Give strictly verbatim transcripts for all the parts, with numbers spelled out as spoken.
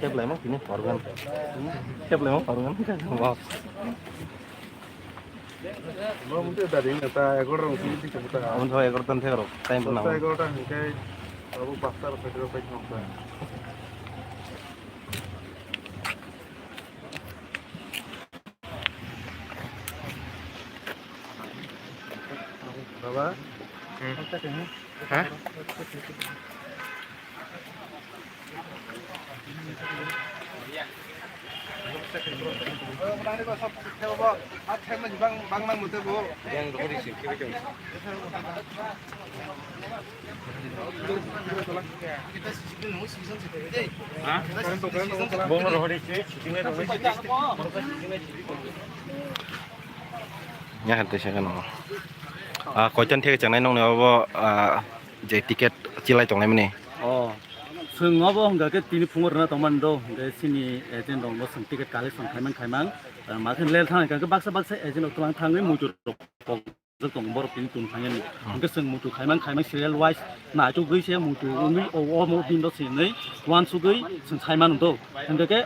Tep laimang tini horgan. Tep laimang horgan. Bo mungkin dari ini ta egarota rong sini sini kita. Amun tho egarota tho rok time pun. Pasta egarota hingkai, abu pasta rok sini rok pai thong ta. Baba. Hmm. Hah? Nya hante sa kano. Ah, koitan theke changnai nongni obo, ah, je ticket chilai tongnai mani. Oh, chwng obo hwnkha khe tini phungo rwna tongmani do, hwnkhe chini agent rokno chwng ticket collection khaimang khaimang. Ah, ma khe lel thang hwnkha khe baksa baksa agent rok twlang thangwi muitu rok kok jwk tongo, borok tini tong thang yani. Hmm. Hwnkhe chwng muitu khaimang khaimang serial wise naichugwi se muitu wngwi o, o, o bini do swnwi uansugwi chwng sai mano do. Hwnkhe khe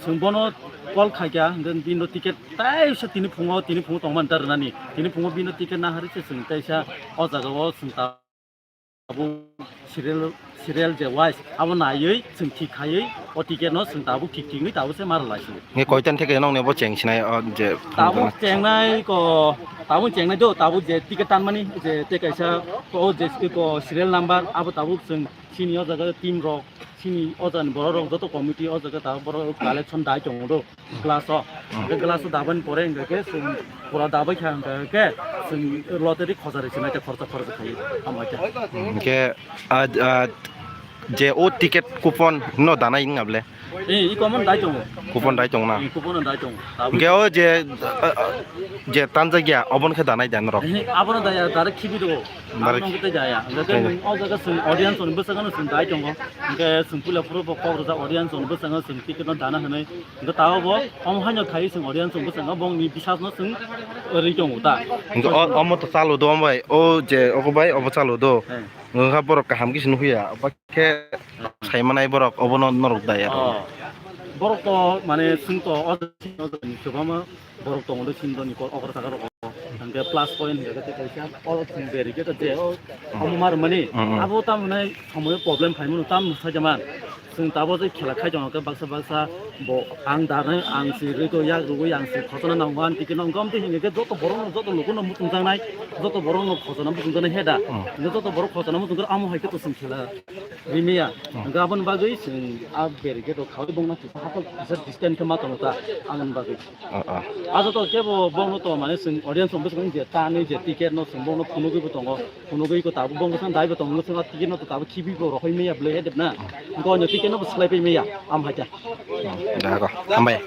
chwng bono call khaikha, hwnkhe bini do ticket taisa tini phungo, tini phungo tongmani ta rwnani. Tini phungo bini do ticket naharwi se chwng taisa o jaga o chwng ta abo serial, serial je wise abo naiwi chwng thik khaiwi o ticket no chwng tabuk thik thikwi tabuk se mara lai chwng. Nge koitan theke nongni bo cheng sinai o je tabuk chengnai ko, tabuk chengnai do, tabuk je ticket tanmani je te kaisa ko je ko serial number abo tabuk chwng sini o jaga team rok sini o jani borok rok joto committee o jaga tabuk borok collection dai tongo do. Glass o. Hmm. Hwnkhe glass o dabani pore hwnkhe khe chwng pura dabai kha hwnkhe khe chwng lottery khojari sinai te khoroksa khoroksa khai hambai kha. Hwnkhe, ah, ah, Je o ticket coupon no danai wngya ble? Eh, i coupon dai tongo. Coupon dai tong na? Eh, coupon dai tongo. Abo Ge o je, uh, uh, je tanjak ya, obon khe danai dan rok. Eh, abono dai ya, direct khibi do. Direct. Abono khe dai ya. Hingke Dai. Nwng o jaga swng audience ni bwskango swng dai tongo. Hingke swng puila phuru bo kok rwjak audience ni bwskango swng ticket no dana hwnwi. Hingke tao bo omo haino khai swng audience ni bwskango bongni bisas no swng rwi tongo ta. Hingke o, omo to chalo do, omo bai, o je, oko bai, obo chalo do. Eh. Wngkha borok kaham khe se nukhuya, obo khe saimanai borok obono norok daya rw. Oh. Borok to mane swng to o jaga ni kwbangma borok tongo de sindoni kok okra saka rok. Hingke plus point hingke kaisa o barricade je o omo mar mani Mm, mm. Abo tamni somoyo problem phaimano tam sajama. Chwng tabuk je khela khai tongo khe baksa baksa bo ang darnai, ang si rwgwi yak rwgwi ang si khosona nango, ang tiki nang gom twi hinwi khe joto borokno, joto lukuno muchungjaknai, joto borokno khosona muchungjaknai he da. Hmm. Hingkhe joto borok khosona muchungkhe amo hai khe to chwng khela rimya. Hmm. Hingkhe aboni bagwi chwng a barricade rok khaui bongna kisa hakhe kisa distance khe ma tongo ta aboni bagwi. Oh, oh. Ajo to kebo bono to mane chwng audience rok bwswk je tanwi je ticket no chwng bono phunugwi bo tongo. Phunugwi ko tabuk bongkha daibo tongo, chwng ticket no to tabuk khibi bo rohoi maya bwlai he debna. Go no ticket no bo slai pai maya, am haja. Da go, hambai.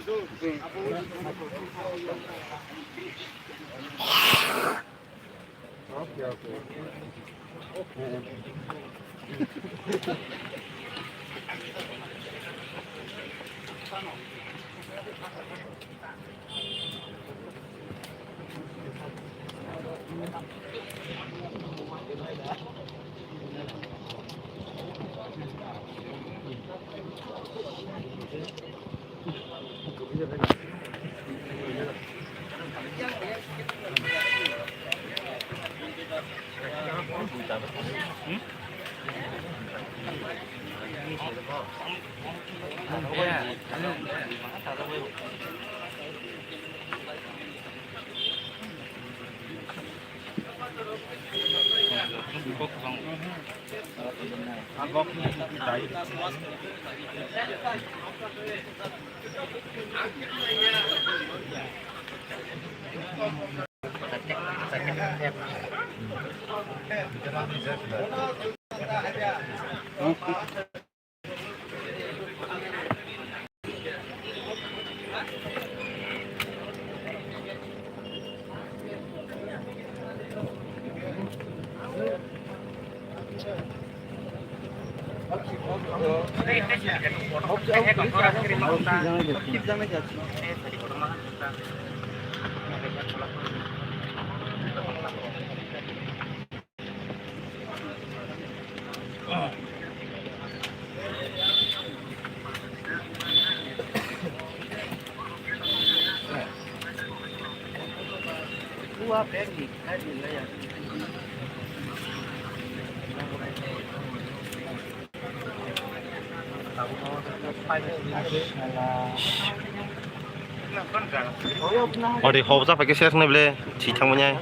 Ori hobsa paikhe ses nai ble, si thangmani.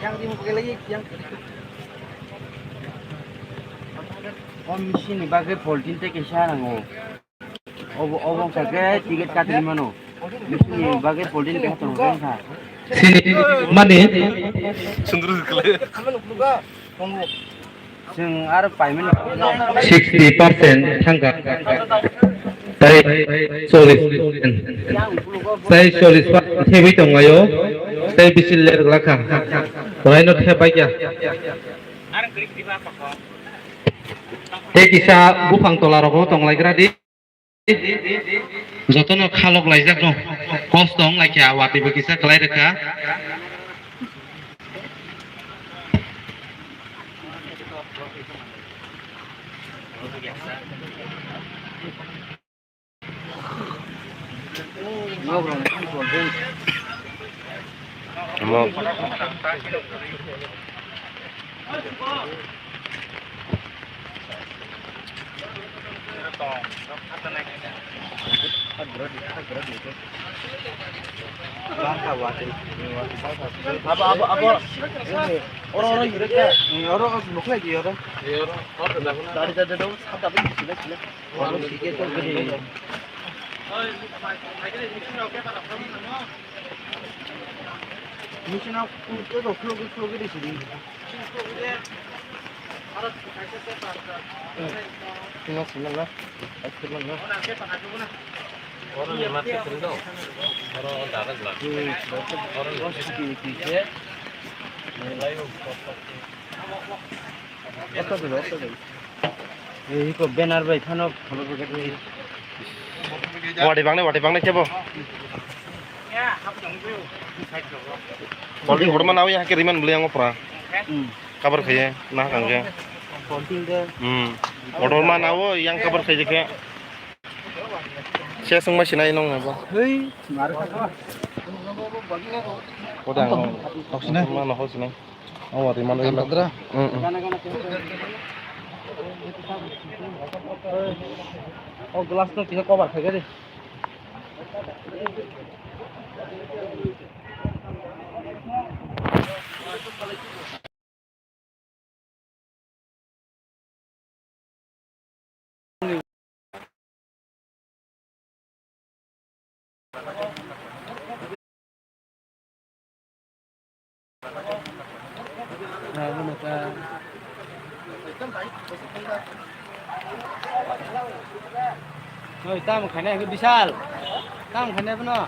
Yang di mukhe lagi, yang. Om sini bagwi poltin tei kaisa nango. Obo, obo wngkha khe ticket katri mano. Bisingni bagwi poltin kaisa tongo wngkha. Sini mani. Sundru kwlai. Chwng aro paimani. Sixty percent thangkha. Tai chollish percent. Tai chollish percent thebwi tonglaio. Tai bisi ler glakha. Boraino thep baikha. Tei kisa buphang tola rogo tonglaigra di. Jotono khalok laijak no. Kosto wng laikha, watwi bo kisa kwlai rwkha. Omo. Abo, abo, abo. Oro, oro, yureka. Oro, oro, nukhlai di, oro. Dari, dari, dari, sab dabi, sila, sila. Machine o khuluk, khuluk, khuluk, khuluk, khuluk. Sima sima na, sima na. Oro ni mate kiri do. Oro dadak la. Oro ni mate kiri kiri. Oto dilo, oto dilo. Ei ko banner bai phano. Wadi bangne, wadi bangne kebo. Wadi horma nawi hake riman beli ang opra. Hmm. Cover khaye, na kangge. Konting de. Hmm. Motor ma nawo yang cover khaye ke. Sia sung ma sinai nong na ba. Hei, mar ka. Kodang. Tok sinai. Ma no ho sinai. Oh, wadi mana. Ang tadra. Hmm, hmm. O glass no kisa cover khaye de. Oi, tamo khainai, Bishal. Tamo khainai bono.